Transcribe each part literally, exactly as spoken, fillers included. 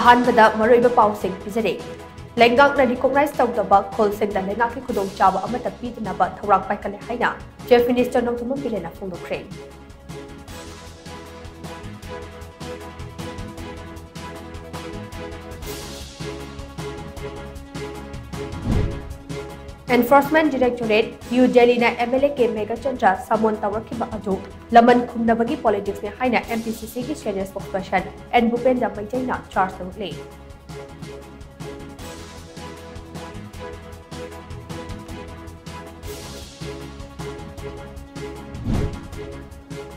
ꯑꯍꯥꯟꯕꯗ ꯃꯔꯨꯑꯣꯏꯕ ꯄꯥꯎꯁꯤꯡ ꯄꯤꯖꯔꯤ꯫ ꯂꯩꯉꯥꯛꯅ recognize ꯇꯧꯗꯕ ꯈꯨꯜꯁꯤꯡꯗ ꯂꯩꯉꯥꯛꯀꯤ ꯈꯨꯗꯣꯡꯆꯥꯕ ꯑꯃꯠꯇ ꯄꯤꯗꯅꯕ ꯊꯧꯔꯥꯡ ꯄꯥꯏꯈꯠꯂꯦ ꯍꯥꯏꯅ Chief Minister Nongthombam ꯕꯤꯔꯦꯟꯅ ꯐꯣꯡꯗꯣꯛꯈ꯭ꯔꯦ꯫ Enforcement Directorate, New Delhi ꯅ M L A K Meghachandra summon ꯇꯧꯔꯛꯈꯤꯕ ꯑꯗꯨ ꯂꯃꯟ ꯈꯨꯝꯅꯕꯒꯤ politics ꯅꯤ ꯍꯥꯏꯅ M P C C ꯒꯤ senior spokesperson N ꯚꯨꯄꯦꯟꯗ꯭ꯔ ꯃꯩꯇꯩꯅ charge ꯇꯧꯔꯛꯂꯤ꯫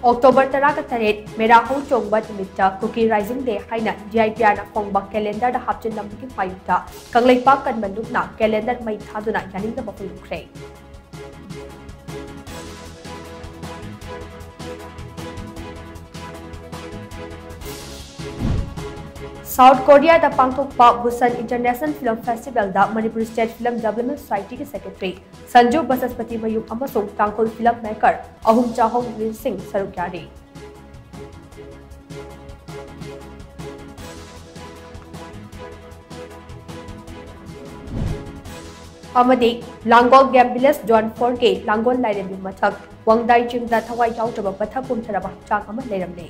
October ꯇꯔꯥꯒ ꯇꯔꯦꯠ, ꯃꯦꯔꯥ ꯍꯧ ꯆꯣꯡꯕ ꯅꯨꯃꯤꯠꯇ Kuki Rising Day ꯍꯥꯏꯅ D I P R ꯅ ꯐꯣꯡꯕ calendar ꯗ ꯍꯥꯞꯆꯤꯟꯂꯝꯕꯒꯤ ꯃꯥꯌꯣꯛꯇ ꯀꯪꯂꯩꯄꯥꯛ ꯀꯟꯕ ꯂꯨꯞꯅ calendar ꯃꯩ ꯊꯥꯗꯨꯅ ꯌꯥꯅꯤꯡꯗꯕ ꯐꯣꯡꯗꯣꯛꯈ꯭ꯔꯦ꯫ South Korea ꯗ ꯄꯥꯡꯊꯣꯛꯄ Busan International Film Festival ꯗ Manipur State Film Development Society ꯒꯤ secretary ꯁꯟꯖꯨ ꯕꯁꯁꯄꯇꯤ ꯃꯌꯨꯝ ꯑꯃꯁꯨꯡ ꯇꯥꯡꯈꯨꯜ film maker ꯑꯍꯨꯝ ꯆꯥꯍꯣꯡ ꯕꯤꯔꯦꯟꯁꯤꯡ ꯁꯔꯨꯛ ꯌꯥꯔꯤ꯫ ꯑꯃꯗꯤ ꯂꯥꯡꯒꯣꯜ Game Village Zone four ꯒꯤ ꯂꯥꯡꯒꯣꯜ ꯂꯥꯏꯔꯦꯝꯕꯤ ꯃꯊꯛ ꯋꯥꯡꯗꯥꯏ ꯆꯤꯡꯗ ꯊꯋꯥꯏ ꯌꯥꯎꯗꯕ ꯄꯠꯊ ꯄꯨꯝꯊꯔꯕ ꯍꯛꯆꯥꯡ ꯑꯃ ꯂꯩꯔꯝꯂꯦ꯫